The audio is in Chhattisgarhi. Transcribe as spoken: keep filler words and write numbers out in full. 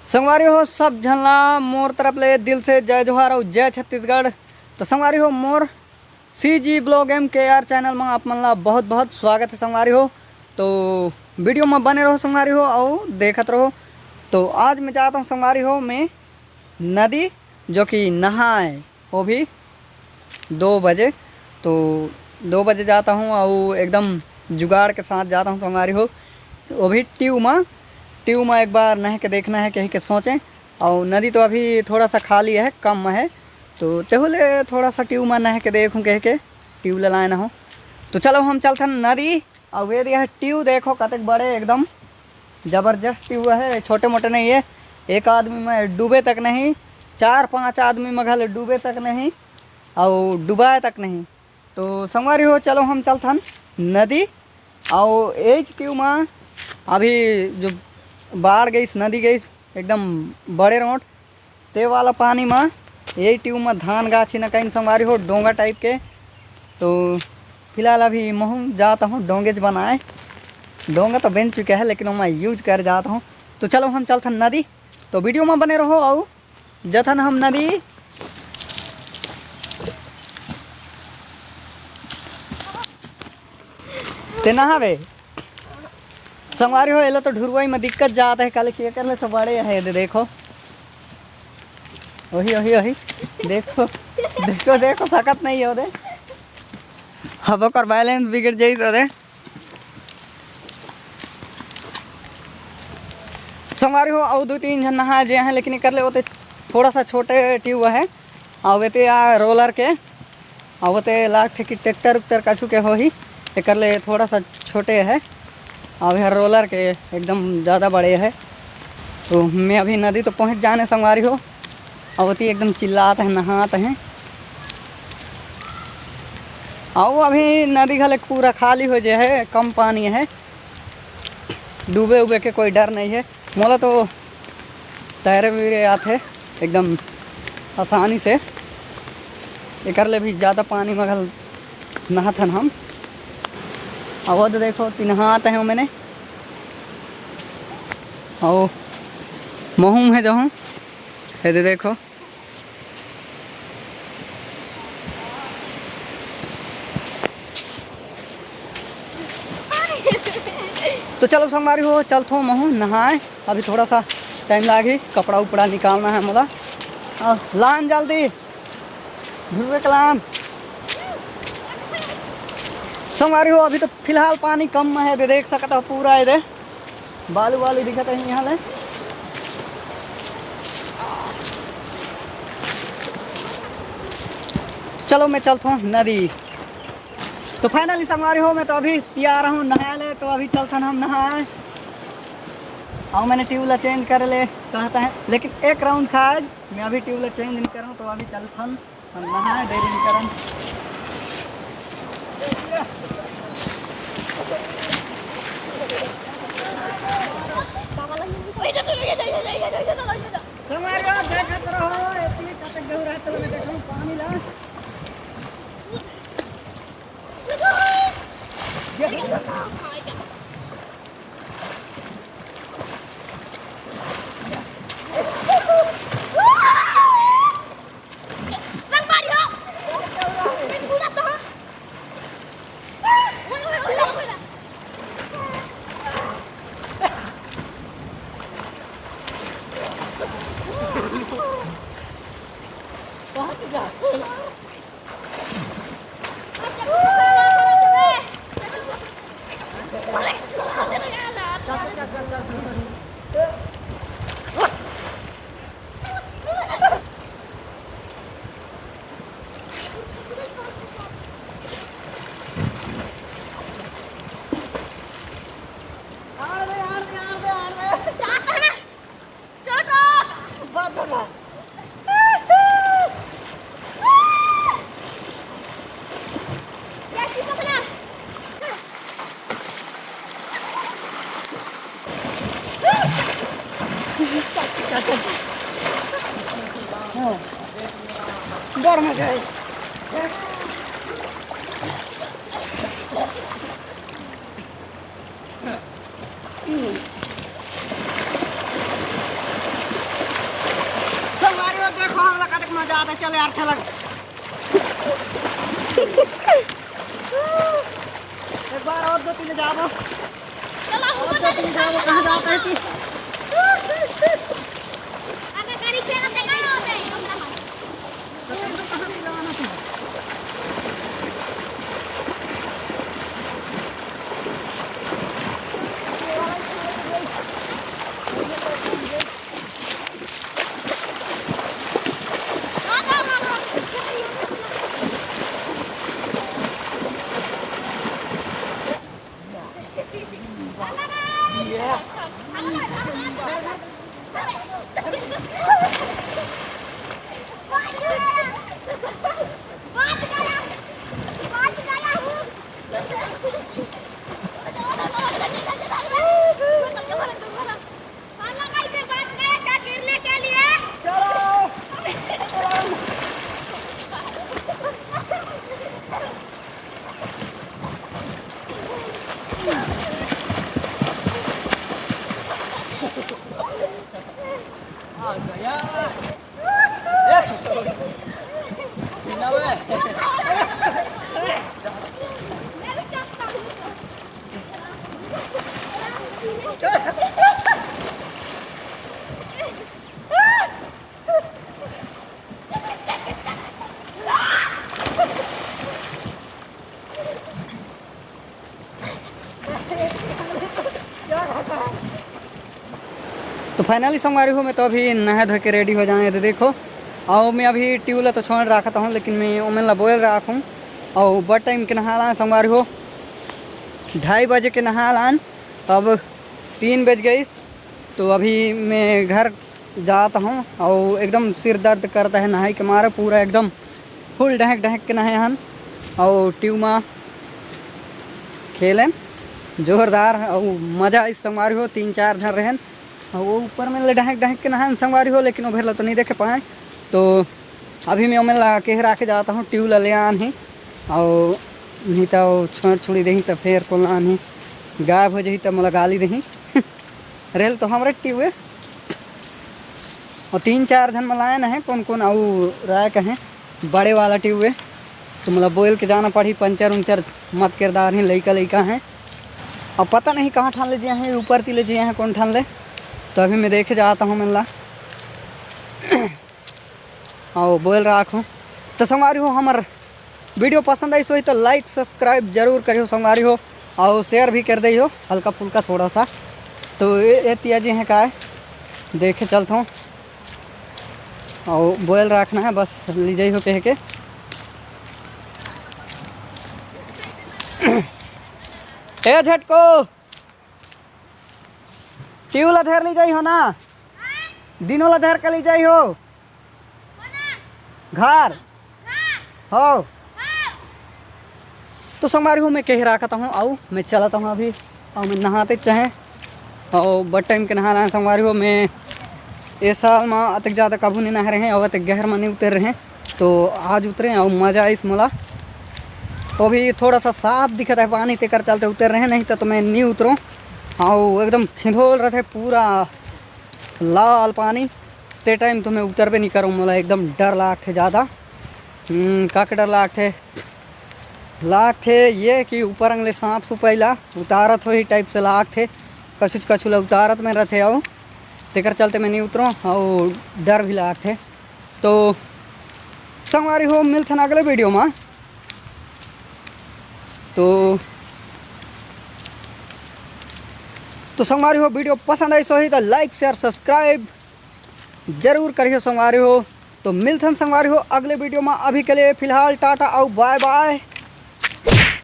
संगवारी हो, सब झन ला मोर तरफ ले दिल से जय जोहार अउ जय छत्तीसगढ़। तो संगवारी हो, मोर C G Vlog M K R channel में आप मन ला बहुत बहुत स्वागत है संगवारी हो। तो video में बने रहो संगवारी हो, अउ देखत रहो। तो आज मैं जाता हूँ संगवारी हो, मैं नदी, जो कि नहाए, वो भी दो बजे। तो दो बजे जाता हूँ और एकदम जुगाड़ के साथ जाता हूँ संगवारी हो, वो भी ट्यूब में। ट्यूब में एक बार नह के देखना है कह के सोचें। और नदी तो अभी थोड़ा सा खाली है, कम है, तो तेहू ले थोड़ा सा ट्यूब में नह के देखूँ कह के ट्यूब ले लाए ना हो। तो चलो हम चलथन नदी। और ये दिया है ट्यूब, देखो कतक बड़े, एकदम जबरदस्त ट्यूब है, छोटे मोटे नहीं है। एक आदमी में डूबे तक नहीं, चार पांच आदमी में घल डूबे तक नहीं और डुबाए तक नहीं। तो संगवारी हो, चलो हम चलथन नदी। और एज ट्यूब में अभी जो बाढ़ गईस, नदी गईस एकदम बड़े रोड, ते वाला पानी में यही ट्यूब में धान गाछी न कहीं संगवारी हो, डोंगा टाइप के। तो फिलहाल अभी महूँ जाता हूँ डोंगेज बनाए। डोंगा तो बन चुका है, लेकिन मैं यूज कर जाता हूँ। तो चलो हम चलथन नदी, तो video में बने रहो। अउ जथन हम नदी, ते नहावे संगवारी हो। एला तो ढुरवाई में दिक्कत जात है, काले के कर ले तो बड़े है दे, देखो। वही वही वही, देखो देखो देखो, सकत नहीं हो दे। अब ओकर बैलेंस बिगड़ जाई तो दे। संगवारी हो, अउ दो तीन झन नहा जे हैं, लेकिन एकर ले ओते थोड़ा सा छोटे ट्यूब है। अउ एते आ रोलर के, अउ ओते लागथे कि ट्रैक्टर उक्टर कछु के होही, एकर ले थोड़ा सा छोटे है। अउ एहर रोलर के एकदम ज़्यादा बड़े है। तो मैं अभी नदी तो पहुँच जाने संगवारी हो, अउ ओती एकदम चिल्लात है, नहात है। अउ अभी नदी घले पूरा खाली हो जे है, कम पानी है, डूबे उबे के कोई डर नहीं है। मोला तो तैरे वैरे आथे एकदम आसानी से, एकर ले भी ज़्यादा पानी में घल नहाथन हम। अउ वो तो देखो, ती नहात है मैंने, अउ महूम है जो हूँ, ये दे देखो। तो चलो संगवारी हो, चलथो महू नहाए। अभी थोड़ा सा टाइम लागी, कपड़ा उपड़ा निकालना है मोला। आ, लान जल्दी, ढुरवे के लान। संगवारी हो, अभी तो फिलहाल पानी कम में है, दे देख सकत हो पूरा ये दे। बालू वालू दिखत है यहाँ ले। चलो मैं चलता हूँ नदी। तो finally संगवारी हो, मैं तो अभी तैयार हूँ नहाए ले, तो अभी चलथन हम नहाए। और मैंने ट्यूब ला चेंज कर ले कहता है, लेकिन एक राउंड खाज मैं अभी ट्यूब ला चेंज नहीं करूँ, तो अभी चलथन हम नहाए, देरी नहीं करन। संगवारी हो, देखत रहो, एती कतक गहू रहत, चलो मैं देखूँ पानी ला। चल, चल, चल। हाँ। डर मत जाए। संगवारी हो, देखो, हमला कतक मजा आता। चल यार, खेला। एक बार और दो तीन जाबो। चला, और दो तीन जाबो, कहाँ जाता है तू? अगर गाड़ी से आते, गाड़ी होते। तो finally संगवारी हो, मैं तो अभी नहा धो के ready हो जाए। तो देखो, अउ मैं अभी ट्यूब ला तो छोड़ राखत हूँ, लेकिन मैं ओमन ला बोल राखूँ। अउ बड़ time के नहा लाए संगवारी हो, ढाई बजे के नहा लान, अब तीन बज गई। तो अभी मैं घर जात हूँ अउ एकदम सिर दर्द करता है, नहाई के मारे पूरा एकदम full डहक डहक के नहाए हन अउ ट्यूब मा खेलेन जोरदार अउ मजा आइस संगवारी हो। तीन चार झन रहन अउ वो ऊपर में ले डहक डहक के नहाए संगवारी हो, लेकिन वो भेर ला तो नहीं देखे पाए। तो अभी मैं ओमन ला कह राखे जाता हूँ, ट्यूब ला ले आन ही अउ नहीं तो छोड़ छुड़ी देही तो फेर कोन ला आन ही, गायब हो जाही तो मोला गाली देही। रेल तो हमरे ट्यूब है। अउ तीन चार झन मन लायन हे, कोन कोन अउ राय कहे बड़े वाला ट्यूब है, तो मोला बोल के जाना पड़ही, पंचर उंचर मत कर डारही, लइका लइका हे। अब पता नहीं कहाँ ठान ले जिया हे, ऊपर ती ले जिया हे कोन ठान ले, तो अभी मैं देखे जाता हूँ मन ला। अउ बोल राखूँ तो संगवारी हो, हमर video पसंद आइस होही तो like subscribe जरूर करियो संगवारी हो, अउ share भी कर दइयो हल्का फुल्का थोड़ा सा। तो ये, ये तिया जी हैं काय देखे चलत हूँ, अउ बोल रखना है बस, ले जाइयो कह के। ए झटको, ट्यूब ला धर ले जाइयो ना, दिनों ला धर के ले जाइयो। घर हो। तो संगवारी हो, मैं कह रखत हूँ, अउ मैं चलत हूँ अभी, अउ मैं नहाते चाहे, अउ बड़ time के नहाना है संगवारी हो। मैं ए साल मा अतेक ज़्यादा कभू नहीं नहा रहे हैं, अउ अतेक गहर मा नहीं उतर रहे हैं, तो आज उतरे अउ मज़ा आइस मोला। वो भी थोड़ा सा साफ दिखत है पानी, तेकर चलते उतर रहे हैं, नहीं तो, तो मैं नहीं उतरों। अउ एकदम खिंधोल रहते पूरा लाल पानी, ते time तो मैं उतरबे नहीं करूँ, मोला एकदम डर लागथे ज़्यादा। हम्म, का के डर लागथे? लागथे ये कि ऊपर अंगले सांप सुपाई ला उतारत होही type से लागथे, कछुच कछु ला उतारत में रहथे, अउ तेकर चलते मैं नहीं उतरों, अउ डर भी लागथे। तो संगवारी हो, मिलथन अगले video मा। तो, तो संगवारी हो, video पसंद आइस होही तो like, share, subscribe जरूर करियो संगवारी हो। तो मिलथन संगवारी हो अगले video मा। अभी के लिए फिलहाल टाटा अउ bye bye।